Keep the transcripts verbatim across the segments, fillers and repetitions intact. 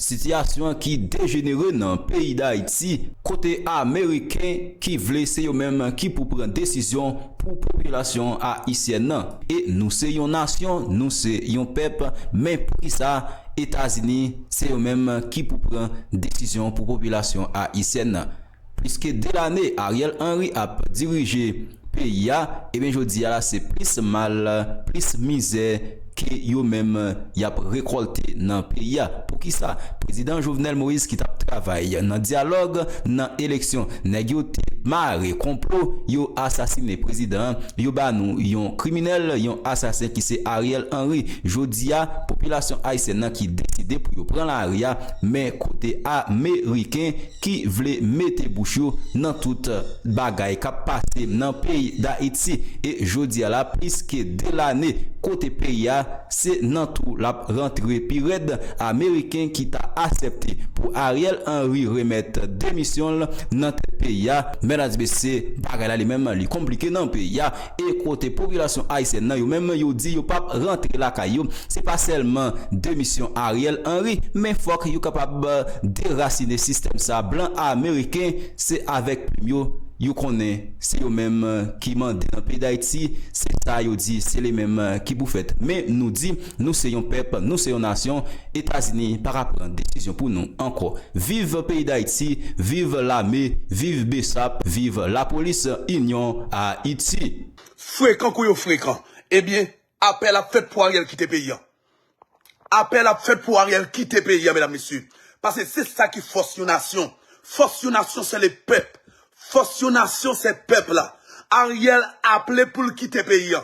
Sitiyasyon ki dejenere nan peyi Dayiti, kote Ameriken ki vle se yo menm ki pou pran desizyon pou popilasyon ayisyèn nan. E nou se yon nasyon, nou se yon pèp, men poukisa Etazini se yo menm ki pou pran desizyon pou popilasyon ayisyèn nan? Plis ke de lane Ariel Henry ap dirije peyi a, ebyen jodi a la se plis mal, plis mizè ke yo menm y ap rekòlte nan peyi a. Poukisa? Prezidan Jovenel Moïse ki t ap travay nan dyalòg, nan eleksyon, nèg yo te mare konplo, yo asasine prezidan an, yo ba nou yon kriminèl, yon asasen ki se Ariel Henry. Jodi a, popilasyon ayisyèn nan ki deside pou yo pran lari a, men kote Ameriken ki vle mete bouch yo nan tout bagay k ap pase nan peyi Dayiti. E jodi a la, plis ke de lane kote peyi a se nan twou l ap rantre pi rèd. Ameriken ki ta aksepte pou Ariel Henry remèt demisyon l nan tèt peyi a, medam e mesye, bagay la li menm li konplike nan peyi a. E kote popilasyon ayisyèn nan yo menm yo di yo p ap rantre lakay yo, se pa sèlman demisyon Ariel Henry, men fòk yo kapab derasine sistèm sa. Blan ameriken, se avèk plim yo, yo konnen se yo menm ki mande nan peyi Dayiti, se sa yo di, se li menm ki pou fèt. Men nou di, nou se yon pèp, nou se yon nasyon, Etazini pa ka pran desizyon pou nou ankò. Viv peyi Dayiti, viv lame, viv BSAP, viv lapolis, Inyon Ayiti. Frekan kou yo frekan. Ebyen, apèl ap fèt pou Ariel kite peyi a. Apèl ap fèt pou Ariel kite peyi a, medam, mesye. Paske se sa ki fòs yon nasyon. Fòs yon nasyon, se le pèp. Fòs yon nasyon, se pèp la. Ariel aple pou l kite peyi a.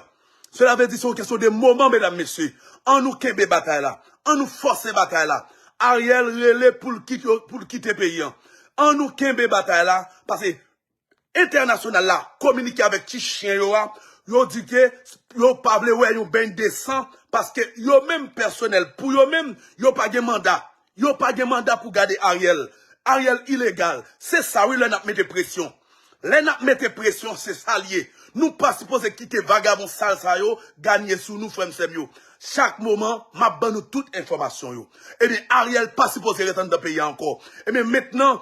Sela vle di se yon kesyon de moman, medam, mesye. An nou kenbe batay la. An nou fòse batay la. Ariel rele pou l kite, pou l kite peyi a. An nou kenbe batay la, paske entènasyonal la kominike avèk ti chen yo a, yo di ke yo pa vle wè yon beny de san, paske yo menm pèsonèl, pou yo menm, yo pa gen manda. Yo pa gen manda pou gade Ariel. Ariel ilegal. Se sa wi lè n ap mete presyon. Lè n ap mete presyon, se sa l ye. Nou pa sipoze kite vagabon sal sa yo ganye sou nou, frè m, sè m yo. Chak moman, m ap ban nou tout enfòmasyon yo. Ebyen, Ariel pa sipoze ret anndan peyi a ankò. Ebyen, mentnan,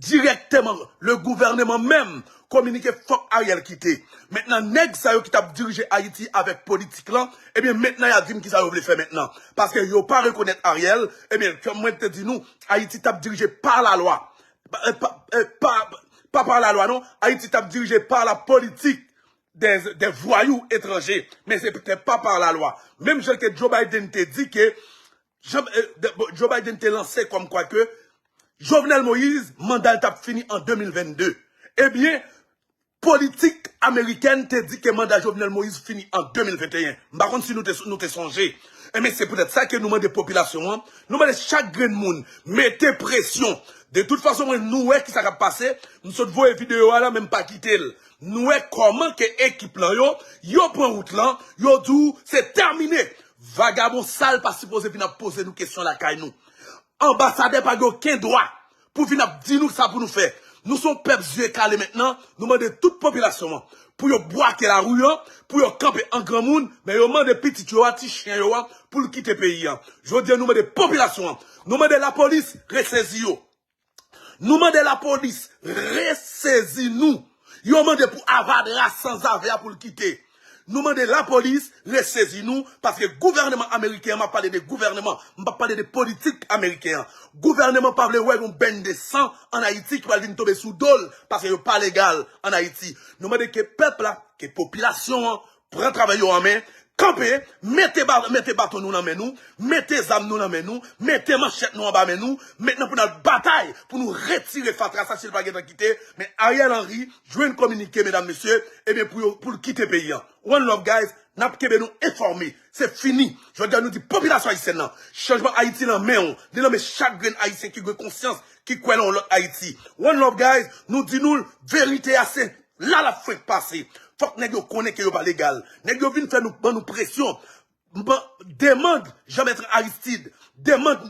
dirèkteman, le gouvèneman menm kominike fòk Ariel kite. Mentnan, nèg sa yo ki t ap dirije Ayiti avèk politik lan, ebyen, mentnan, y ap di m kisa yo vle fè mentnan. Paske yo pa rekonèt Ariel, ebyen, kòm mwen te di nou, Ayiti t ap dirije pa lalwa. Pa, pa, pa, pa pa lalwa non, Ayiti t ap dirije pa la politik des, des voyous étrangers, men se te pa pa lalwa. Menm jan ke Joe Biden te di ke, Joe Biden te lanse kòmkwa ke Jovenel Moïse, manda l t ap fini an de mil vennde. Ebyen, politik amerikèn te di ke manda Jovenel Moïse fini an de mil venteyen. M pa konn si nou te, nou te sonje. Ebyen, se poutèt sa ke nou mande popilasyon an, nou mande chak grenn moun, mete presyon. De tout fason, mwen, nou wè kisa k ap pase. M sot voye videyo a la, men m pa kite l. Nou wè kòman ke ekip lan yo, yo pran wout lan, yo di w se tèmine. Vagabon sal pa sipoze vin ap poze nou kesyon lakay nou. Anbasadè pa gen okenn dwa pou vin ap di nou sa pou nou fè. Nou se yon pèp zye kale mentnan, nou mande tout popilasyon an pou yo bwake lari an, pou yo kanpe an granmoun, men yo mande pitit yo a, ti chen yo a, pou l kite peyi a. Jodi a, nou mande popilasyon an, nou mande lapolis resezi yo. Nou mande lapolis resezi nou. Yo mande pou avadra sanzave a pou l kite. Nou mande lapolis resezi nou, paske gouvèneman ameriken an, m ap pale de gouvèneman, m p ap pale de politik ameriken an. Gouvèneman pa vle wè yon beny de san ann Ayiti ki pral vin tonbe sou do l, paske yo pa legal ann Ayiti. Nou mande ke pèp la, ke popilasyon an, pran travay yo an men, kanpe, mete, mete baton nou nan men nou, mete zam nou nan men nou, mete manchèt nou anba men nou, mentnan pou n al batay, pou nou retire fatra sa si l pa gentan kite, men Ariel Henry jwenn kominike, medam, mesye, ebyen pou yo, pou l kite peyi a. One love, guys, n ap kenbe nou enfòme. Se fini. Jodi a, nou di popilasyon ayisyèn nan, chanjman Ayiti nan men w, li nan men chak grenn Ayisyen ki gen konsyans, ki kwè nan yon lòt Ayiti. One love, guys, nou di nou l, verite a se la l ap fwenk pase. Fòk nèg yo konnen ke yo pa legal. Nèg yo vin fè nou, ban nou presyon. Ban, demann Jean Bertrand Aristide, demann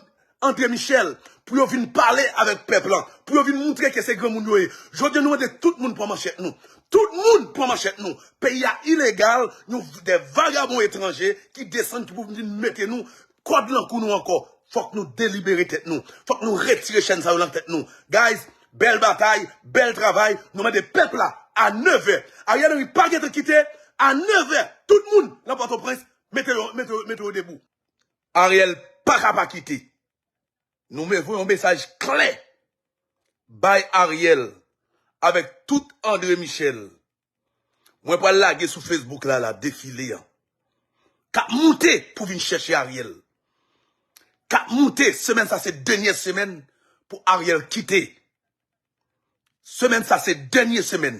André Michel pou yo vin pale avèk pèp lan, pou yo vin moutre ke se granmoun yo ye. Jodi a nou mande tout moun pran manchèt nou. Tout moun pran manchèt nou. Peyi a ilegal, yon de vagabon etranje ki desann ki pou vin mete nou kòd lan kou nou ankò. Fòk nou delibere tèt nou. Fòk nou retire chèn sa yo nan tèt nou. Guys, bèl batay, bèl travay. Nou mande pèp la a nevè. Ariel Henry pa gentan kite. A nevè, tout moun nan Pòtoprens, mete yo, mete yo, mete yo debou. Ariel pa ka pa kite. Nou voye yon mesaj klè bay Ariel avèk tout André Michel. Mwen pral lage sou Facebook la, la, defile an. K ap moute pou vin chèche Ariel. K ap moute, semèn sa se dènye semèn pou Ariel kite. Semèn sa se dènye semèn.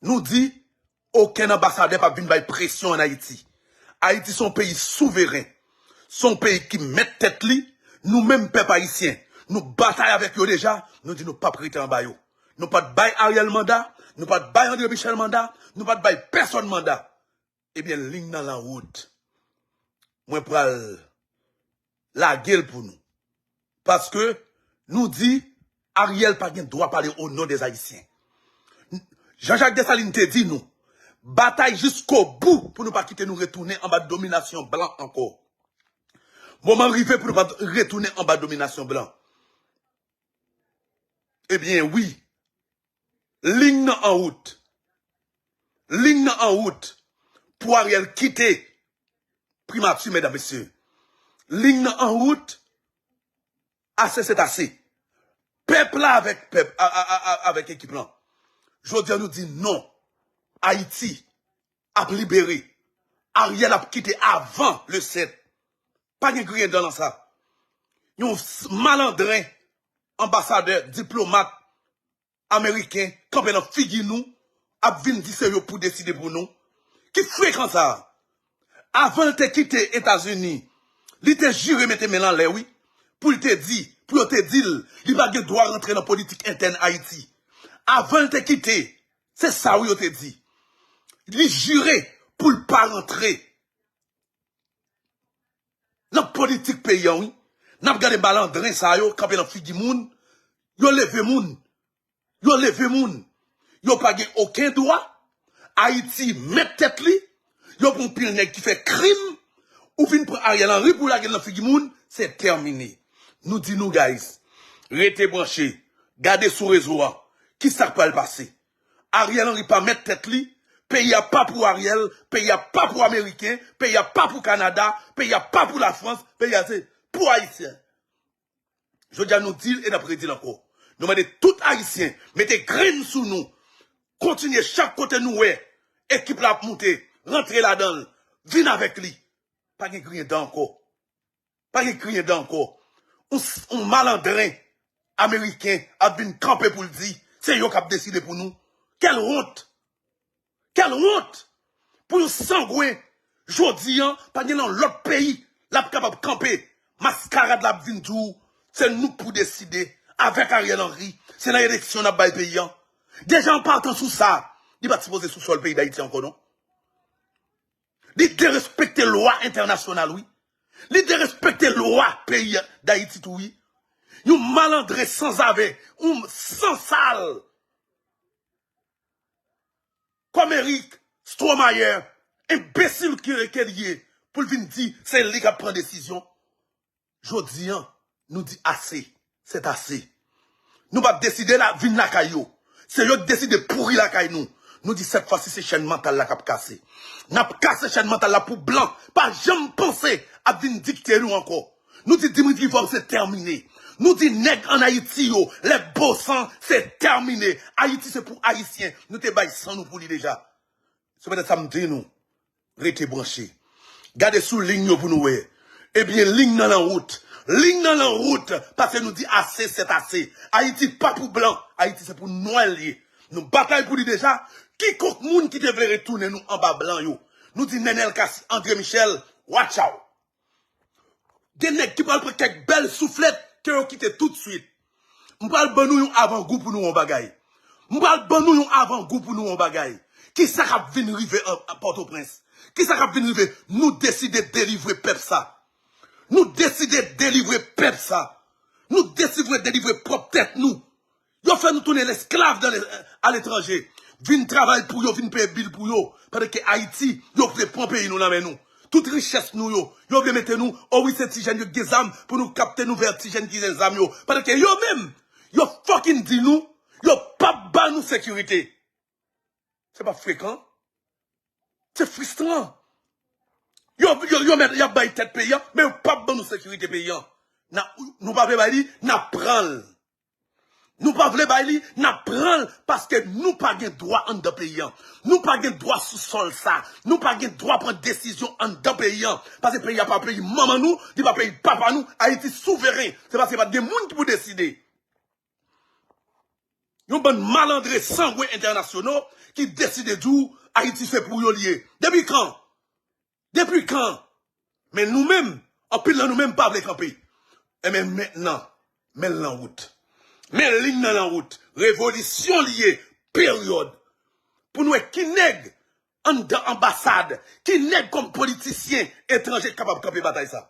Nou di, okenn anbasadè p ap vin bay presyon ann Ayiti. Ayiti se yon peyi souveren. Se yon peyi ki mèt tèt li. Nou menm pèp ayisyen, nou batay avèk yo deja. Nou di nou p ap rete anba yo. Nou pa t bay Ariel manda, nou pa t bay André Michel manda, nou pa t bay pèsonn manda. Ebyen, liy nan lan wout. Mwen pral lage l pou nou. Paske nou di Ariel pa gen dwa pale o non dè Ayisyen. Jean-Jacques Dessalines te di nou, batay jiskobou pou nou pa kite nou retounen anba dominasyon blan ankò. Moman rive pou nou pa retounen anba dominasyon blan. Ebyen wi, liy nan an wout. Liy nan an wout pou Ariel kite primati, medam, mesye. Liy nan an wout, ase se ase. Pèp la avèk pèp, a, a, a, a, avèk ekip lan. Jodi a nou di non. Ayiti ap libere. Ariel ap kite avan le sèt. Pa gen griyen dan nan sa. Yon s- malandren, anbasadè, diplomat ameriken kanpe nan figi nou, ap vin di se yo pou deside pou nou. Ki frekan sa a? Avan l te kite Etazini, li te jire mete men l anlè, wi, pou l te di, pou yo te di l, li pa gen dwa rantre nan politik entèn Ayiti. Avan l te kite, se sa wi yo te di. Li jire pou l pa rantre nan politik peyi a, wi. N ap gade malandren sa yo kanpe nan figi moun, yo leve moun. Yo leve moun. Yo pa gen okenn dwa. Ayiti mèt tèt li. Yo pran pil nèg ki fè krim. Ou vin pran Ariel Henry pou lage l nan figi moun. Se tèmine. Nou di nou, guys, rete branche. Gade sou rezo a. Kisa k pral pase? Ariel Henry pa mèt tèt li. Peyi a pa pou Ariel. Peyi a pa pou Ameriken. Peyi a pa pou Kanada. Peyi a pa pou Lafrans. Peyi a se pou Ayisyen. Jodi a nou di l e n ap redi l ankò. Nou mande tout Ayisyen mete grenn sou nou. Kontinye chak kote nou wè ekip la ap moute, rantre ladan l, vin avèk li. Pa gen griyen dan ankò. Pa gen griyen dan ankò. Yon s- yon malandren ameriken ap vin kanpe pou l di se yo k ap deside pou nou. Kèl wont! Kèl wont! Pou yon sangwen, jodi a, pa gen nan lòt peyi l ap kapab kanpe. Maskarad la ap vin di w, se nou k pou deside avèk Ariel Henry. Se nan eleksyon n ap bay peyi a. Deja an patan sou sa, li pa t sipoze sou sòl peyi Dayiti ankò, non. Li derespekte lwa entènasyonal, wi. Li derespekte lwa peyi Dayiti tou, wi. Yon malandren sanzave, yon sansal. Kòm Eric Stromayer, enbesil ke, ke l ye, pou l vin di se li k ap pran desizyon. Jodi a, nou di ase, se ase. Nou p ap deside la, vin lakay yo. Se yo k deside pouri lakay nou. Nou di sèt fwa si se chèn mantal la k ap kase. N ap kase chèn mantal la pou blan pa janm panse ap vin dikte nou ankò. Nou di Dimitri Vorbe se tèmine. Nou di nèg ann Ayiti yo, les beaux sangs, se tèmine. Ayiti se pou Ayisyen. Nou te bay san nou pou li deja. Se poutèt sa m di nou, rete branche. Gade sou liy yo pou nou wè. Ebyen, liy nan lan wout. Liy nan lan wout, paske nou di ase, se ase. Ayiti pa pou blan. Ayiti se pou nwè l ye. Nou batay pou li deja. Kikonk moun ki te vle retounen nou anba blan yo, nou di Nenel Cassy, André Michel, watch out. Gen nèg ki pral pran kèk bèl souflèt ke yo kite toutswit. M pral ban nou yon avangou pou nou wè yon bagay. M pral ban nou yon avangou pou nou wè yon bagay. Kisa k ap vin rive an, an Pòtoprens? Kisa k ap vin rive? Nou deside delivre pèp sa. Nou deside delivre pèp sa. Nou deside delivre pwòp tèt nou. Yo fè nou tounen lesklav dan le- aletranje. Vin travay pou yo, vin peye bil pou yo. Pandan ke Ayiti, yo vle pran peyi nou nan men nou. Tout richès nou yo, yo vle mete nou, o wi, se ti jèn yo ki gen zam pou nou kapte nou vè ti jèn ki gen zam yo. Pandan ke yo menm, yo fucking di nou, yo p ap ban nou sekirite. Se pa frekan? Se fristran. Yo, yo, yo mèt, y ap bay tèt peyi a, men yo p ap ban nou sekirite peyi a. N a, nou pa vle bay li, n ap pran l. Nou pa vle bay li, n ap pran l, paske nou pa gen dwa anndan peyi a. Nou pa gen dwa sou sòl sa. Nou pa gen dwa pran desizyon anndan peyi a. Paske peyi a pa peyi manman nou, li pa peyi papa nou. Ayiti souveren. Se paske pa t gen moun ki pou deside. Yon bann malandren sangwen entènasyonal ki deside di w Ayiti se pou yo li ye. Depi kan? Depi kan? Men nou menm, anpil nan nou menm pa vle kanpe. Enben mentnan, men l nan wout. Men liy nan nan wout. Revolisyon li ye, peryòd. Pou n wè ki nèg anndan anbasad, ki nèg kòm politisyen etranje k kapab kanpe batay sa.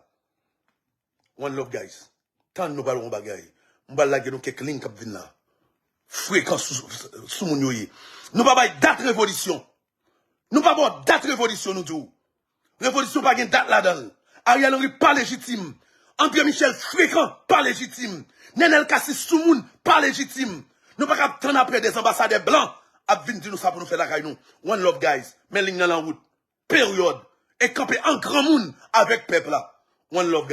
One love, guys. Tann nou pral wè yon bagay. M pral lage nou kèk liy k ap vin la. Frekan sou, sou moun yo ye. Nou pa bay dat revolisyon. Nou pa ba w dat revolisyon, nou di w. Revolisyon pa gen dat ladan l. Ariel Henry pa lejitim. André Michel frekan pa lejitim. Nenel Cassy soumoun pa lejitim. Nou pa ka ap tann apre de anbasadè blan ap vin di nou sa pou nou fè lakay nou. One love, guys. Men liy nan nan wout. Peryòd. E kanpe an granmoun avèk pèp la. One love, guys.